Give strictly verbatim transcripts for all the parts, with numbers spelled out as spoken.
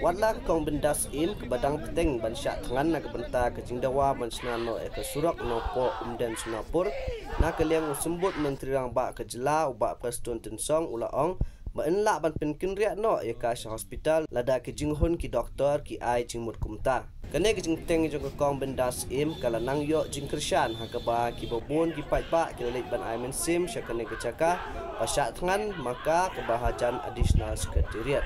Wat la ka Kong Bindas Im kaba dang bteng ban shah thngan na ka bynta ka jingdawa ban shna noh ïa ka surok Nongpoh Umden Sonapur, na ka liang u Symbud Myntri Rangbah ka jylla u Bah Prestone Tynsong u la ong ba yn lah ban pynkynriah noh ïa ka sha hospital lada ki jinghun ki doktor ki ai jingmut kumta. Kane ka jingteng jong ka Kong Bindas Im ka la nang ïoh jingkyrshan ha kaba kiba bun ki paidbah ki la leit ban ai mynsiem sha kane ka jaka ba shah thngan ma ka kaba hajan Additional Secretariat.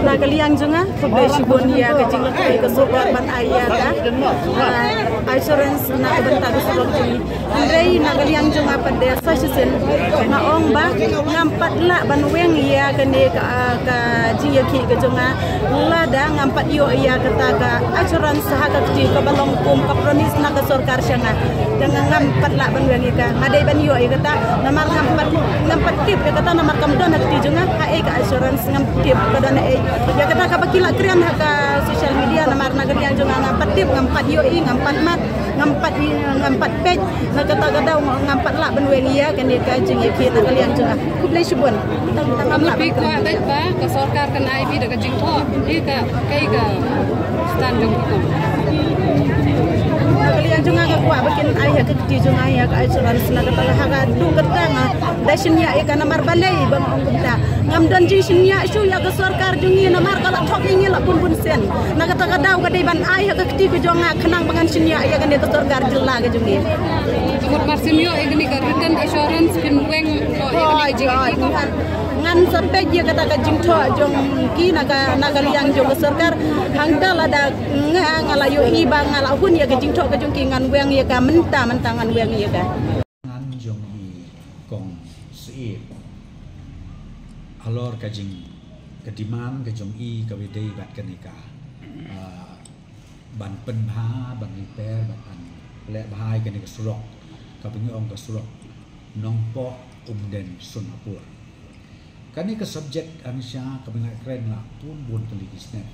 Na ka liang jong nga, khublei shibun ïa ka jinglong ka surok ban ai ïa ka, ah, assurance na ka bynta ka surok jong ngi. Hynrei na ka liang jong nga pat de sa shisien nga ong ba ngam pat lah ban weng ïa kane ka, ah, ka jingïakhih ka jong nga lada ngam pat ïoh ïa kata ka assurance ha ka kti kaba long kum ka promise na ka sorkar sha nga. Te nga ngam pat lah ban weng ïa ka. Nga dei ban ïoh ïa kata namar ngam pat, ngam pat tip ïa kata namar kam don ha kti jong nga. Haei ka assurance ngam tip ka don haei. Ïa kata kaba ki la kren ha ka social media namar na ka liang jong nga ngam pat tip, ngam pat ïohi, ngam pat mad, ngam pat i, ngam pat peit. Na kata ka daw ngam pat lah ban weng ïa kane ka jingïakhih na ka liang jong nga. Khublei shibun. Tang tang ngam lah ban kwah beit ba ka sorkar kan ai phi da ka jingthoh. Ïa ka, kaei ka stand jong phi? Na ka liang jong nga nga kwah ba kin ai ha ka kti jong nga ïa ka assurance na kata ka ha ka tu kata nga da shaniah ïa ka namar balei ba nga ong kumta. Ngam don jingshaniah shuh ïa ka sorkar jong ngi namar ka la thok ïa ngi la bun bun sien. Na kata ka daw ka dei ban ai ha ka kti ka jong nga khnang ba ngan shaniah ïa kane ka sorkar jylla ka jong ngi. Mut mar sien ïoh ïa kane ka written assurance phin weng noh ïa kane ka jingïakhih. Ngan sa peit ïa kata ka jingthoh jong ki na ka, na ka liang jong ka sorkar. Hangta lada nga, nga la ïohi ba nga la hun ïa ka jingthoh ka jong ki ngan weng ïa ka mynta, mynta ngan weng ïa ka. Ngan jong i Kong Syiem halor ka jing, ka demand ka jong i kaba dei bad kane ka, ah, ban pynbha, ban repair, bad ban leh bha ïa kane ka surok kaba ngi ong ka surok Nongpoh Umden Sonapur. Kane ka subject hangta kaba ngi la kren la bun bun tylli ki snem.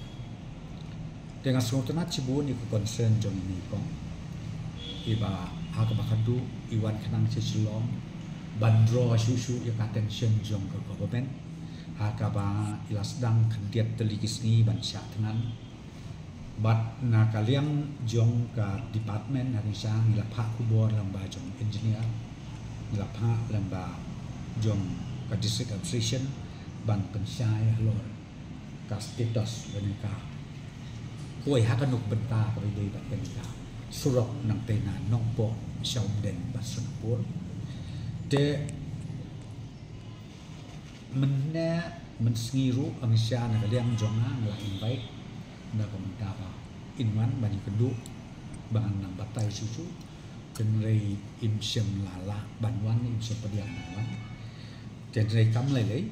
Te nga sngewtynnat shibun ïa ka concern jong ine i kong. Iba ha kaba khadduh i wan khnang sha Shillong ban draw shuh shuh ïa ka attention jong ka government. Ha kaba i la sdang khyndiat tylli ki sngi ban shah thngan. Bad na ka liang jong ka department hangta ngi la phah khubor lyngba jong engineer, ngi la phah lyngba jong ka district administration ban pynshai halor ka status kane ka, kawei ha kano ka bynta kaba ïadei bad kane ka surok nangtei na Nongpoh sha Umden bad Sonapur. Te mynne mynsngi ruh hangta na ka liang jong nga nga la invite na ka bynta ba in wan ban ïakynduh ba ngan nang batai shuh shuh. Hynrei im shym la lah ban wan, im shym pdiang ban wan. Te hynrei kam lei lei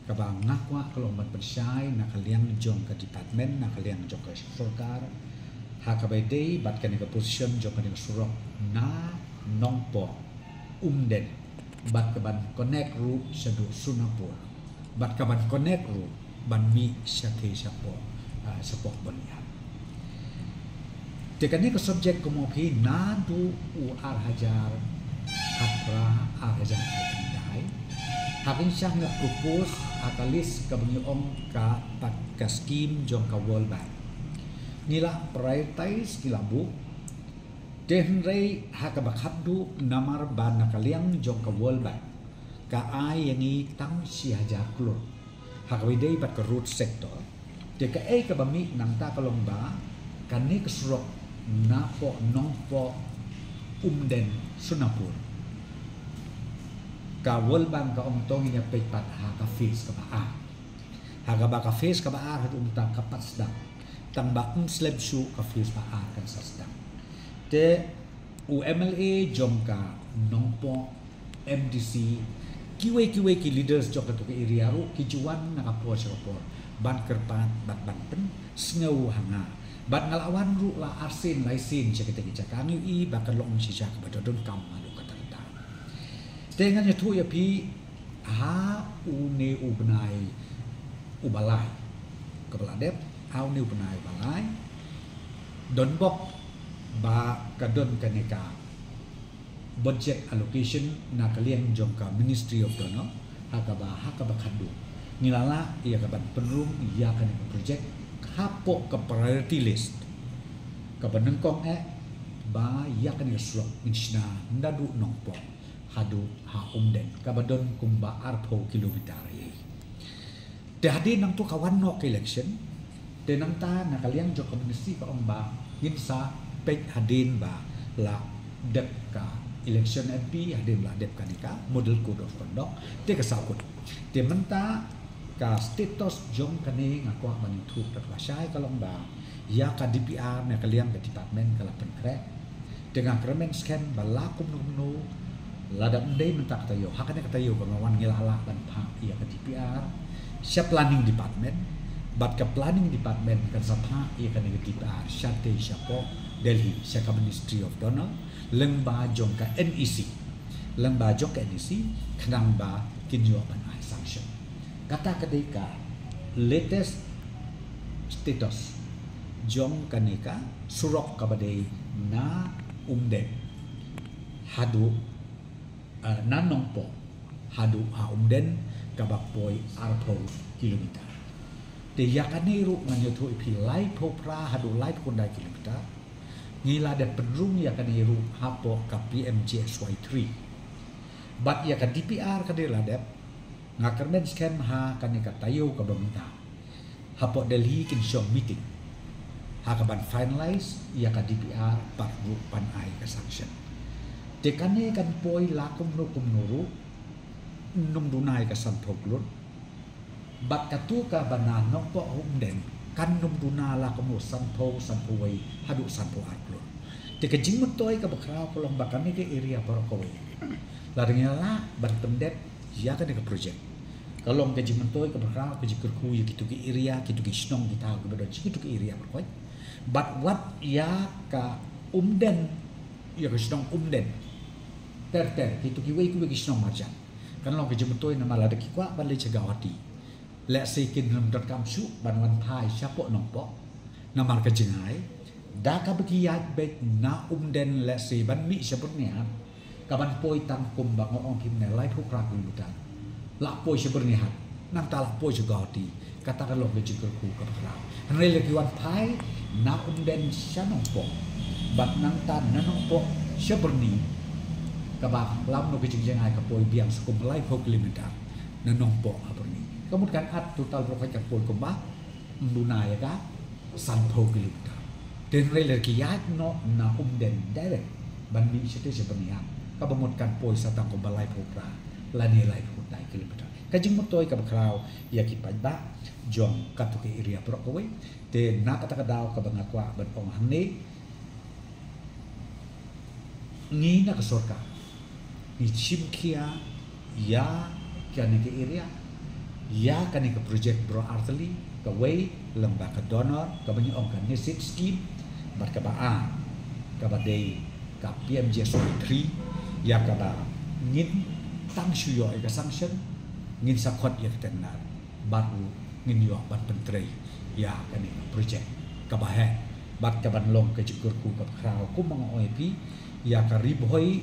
kaba nga kwah ka long ban pynshai na ka liang jong ka department, na ka liang jong ka sorkar, ha kaba ïadei bad kane ka position jong kane ka surok na Nongpoh Umden bad kaban connect ruh shaduh Sonapur bad kaban connect ruh ban mih shatei shapoh, ah, shapoh Bonïaid. Te kane ka subject kumno phi naduh u ar hajar khatphra, ar hajar khatkhyndai. Hangta nga propose ha ka list kaba ngi ong ka pat ka scheme jong ka World Bank. Ngi la prioritize, ngi la buh. Te hynrei ha kaba khadduh namar ba na ka liang jong ka World Bank ka ai ïa ngi tang shi hajar klur ha kaba ïadei bad ka road sector. Te kaei kaba mih nangta ka long ba kane ka surok napoh Nongpoh Umden Sonapur, ka World Bank ka ong to ngin ïa peit pat ha ka phase kaba ar. Ha kaba ka phase kaba ar haduh mynta ka pat sdang. Tang ba ym slem shuh ka phase ba ar kan sa sdang. Te u M L A jong ka Nongpoh, M D C, kiwei kiwei ki leaders jong kato ka area ruh ki ju wan na ka por sha ka por ban kyrpad bad ban pynsngew ha nga. Bad nga la wan ruh la arsien laisien sha kata ka jaka, ngi ïohi ba ka long shisha kaba donkam haduh katta katta. Te ngan ïathuh ïa phi ha une u bnai uba lai kaba la dep, ha une u bnai uba lai, don bok ba ka don kane ka budget allocation na ka liang jong ka Ministry of DoNER, ha kaba, ha kaba khadduh ngi la lah ïa ka ban pynrung ïa kane ka project hapoh ka priority list kaba nyngkong eh ba ïa kane ka surok ngin shna naduh Nongpoh haduh ha Umden kaba don kumba arphew kilometer ïa. Te hadien nangta ka wan noh ka election. Te nangta na ka liang jong ka ministry ka ong ba ngin sa peit hadien ba la dep ka election M P, hadien ba la dep kane ka model code of conduct. Te ka sahkut. Te mynta ka status jong kane nga kwah ban ïathuh da kaba shai ka long ba ïa ka D P R na ka liang ka department ka la pynkhreh. Te nga kyrmen skhem ba la kumno kumno lada ym dei mynta ka taïew, ha kane ka taïew kaba wan ngi la lah ban phah ïa ka D P R sha planning department, bad ka planning department kan sa phah ïa kane ka D P R shatei shapoh Delhi, sha ka Ministry of DoNER, lyngba jong ka N E C, lyngba jong ka N E C, khnang ba kin ïoh ban ai sanction. Kata ka dei ka latest status jong kane ka surok kaba dei na Umden haduh, eh, na Nongpoh haduh ha Umden kaba poi arphew kilometer. Te ïa kane ruh ngan ïathuh ïa phi, laiphew phra haduh laiphew khyndai kilometer. Ngi la dep pynrung ïa kane ruh hapoh ka P M G S Y three. Bad ïa ka D P R ka dei la dep, nga kyrmen skhem ha kane ka taïew kaba mynta hapoh Delhi kin shong meeting ha kaban finalize ïa ka D P R bad ruh ban ai ka sanction. Te kane kan poi la kumno kumno ruh, ym duna ïa ka sanphew klur. Bad katu kaba na Nongpoh Umden kan ym duna la kumno, sanphew, sanphew wei haduh sanphew ar klur. Te ka jingmyntoi kaba khraw ka long ba kane ka area baroh kawei, lada ngi lah ban pyndep ïa kane ka project, ka long ka jingmyntoi kaba khraw, ka jingkyrkhu ïa kitu ki area, kitu ki shnong ki thaw kiba don sha kitu ki area baroh kawei. Bad wat ïa ka Umden, ïa ka shnong Umden ter ter, kitu kiwei kiwei ki shnong marjan, kan long ka jingmyntoi namar lada ki kwah ban leit sha Guwahati, lehse kin ym donkam shuh ban wan phai shapoh Nongpoh. Namar ka jingai, da kaba ki ïaid beit na Umden lehse ban mih sha Byrnihat, kaban poi tang kumba nga ong hi mynne, laiphew phra kilometer. La poi sha Byrnihat, nangta la poi sha Guwahati. Kata ka long ka jingkyrkhu kaba khraw. Hynrei lada ki wan phai na Umden sha Nongpoh, bad nangta na Nongpoh sha Byrni, kaba lam noh ka jingjngai, ka poi biang sa kum laiphew kilometer na Nongpoh ha Byrni. Ka mut kan at total baroh kawei kan poi kumba ym duna ïa ka sanphew kilometer. Te hynrei lada ki ïaid noh na Umden direct ban mih shatei sha Byrnihat, kaba mut kan poi sa tang kumba laiphew phra lane laiphew khyndai kilometer. Ka jingmyntoi kaba khraw ïa ki paidbah jong katu ki area baroh kawei. Te na kata ka daw kaba nga kwah ban ong hangne, ngi na ka sorkar ngi shim khia ïa kane ka area, ïa kane ka project baroh artylli, kawei lyngba ka DoNER kaba ngi ong ka NESID scheme, bad kaba ar kaba dei ka P M G S Y three, ïa kaba ngin tang shu ïoh ïa ka sanction, ngin sa khot ïa ka tender, bad ruh ngin ïoh ban pyntrei ïa kane ka project kaba heh, bad kaban long ka jingkyrkhu kaba khraw kumba nga ong ïa phi, ïa ka Ri Bhoi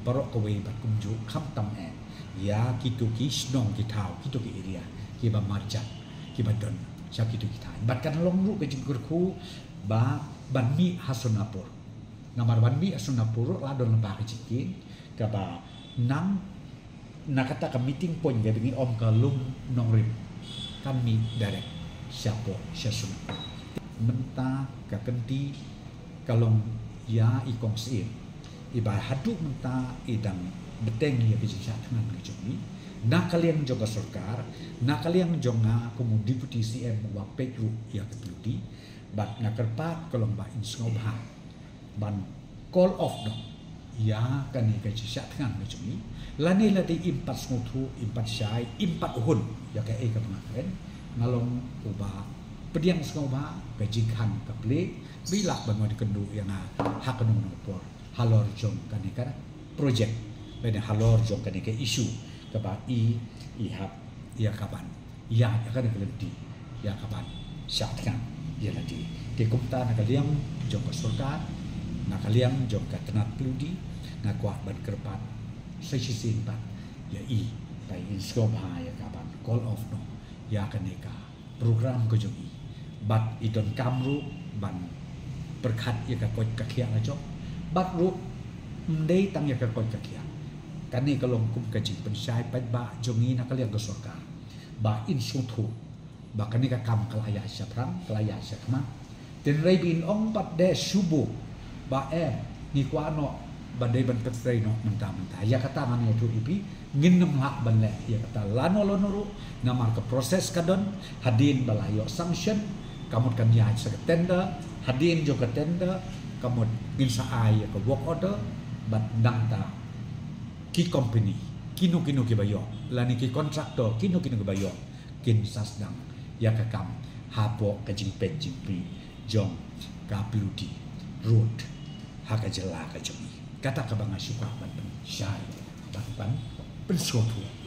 baroh kawei bad kumjuh khamtam eh ïa kitu ki shnong ki thaw, kitu ki area kiba marjan, kiba don sha kitu ki thaiñ. Bad kan long ruh ka jingkyrkhu ba ban mih ha Sonapur. Namar ban mih ha Sonapur ruh la don lypa ka jingkieng kaba nang na kata ka meeting point kaba ngi ong ka Lum Nongrim, kan mih direct shapoh sha Sonapur. Mynta ka kynti ka long ïa i Kong Syiem, iba haduh mynta i dang bteng ïa ka jingshah thngan ka jong i na ka liang jong ka sorkar, na ka liang jong nga kum u Deputy C M uba peit ruh ïa ka PUD. Bad nga kyrpad ka long ba in sngewbha ban call off noh ïa kane ka jingshah thngan ka jong i. Lane lada im pat sngewthuh, im pat shai, im pat hun ïa kaei kaba nga kren, nga long uba pdiang sngewbha ka jingkhang ka plie, ba i lah ban wan kynduh ïa nga ha kano kano ka por halor jong kane ka project, lane halor jong kane ka issue kaba i, i hap ïa kaban ïa, ïa kane ka lynti, ïa kaban shah thngan ïa lade. Te kumta na ka liang jong ka sorkar, na ka liang jong ka tnat PUD, nga kwah ban kyrpad sa shisien pat ïa i, ba in sngewbha ïa kaban call off noh ïa kane ka program ka jong i, Bad i donkam ruh ban pyrkhat ïa ka koit ka khiah la jong. Bad ruh ym dei tang ïa ka koit ka khiah. Kane ka long kum ka jingpynshai paidbah jong ngi na ka liang ka sorkar. Ba in sngewthuh ba kane ka kam ka la ïaid shaphrang, ka la ïaid shakhmat. Hynrei ba in ong pat de shu buh ba eh ngi kwah noh ba dei ban pyntrei noh mynta mynta. Ïa kata ngan ïathuh ïa phi, ngin ym lah ban leh ïa kata lano lano ruh, namar ka process ka don, hadien ba la ïoh sanction, ka mut kan ïaid sa ka tender, hadien jong ka tender, ka mut ngin sa ai ïa ka work order, bad nangta ki company, kino kino kiba ïoh, lane ki contractor, kino kino kiba ïoh, kin sa sdang ïa ka kam hapoh ka jingpeit jingpyrkhat jong ka P W D road ha ka jylla ka jong ngi. Kata kaba nga shu kwah ban pynshai bad ban pynsngewthuh.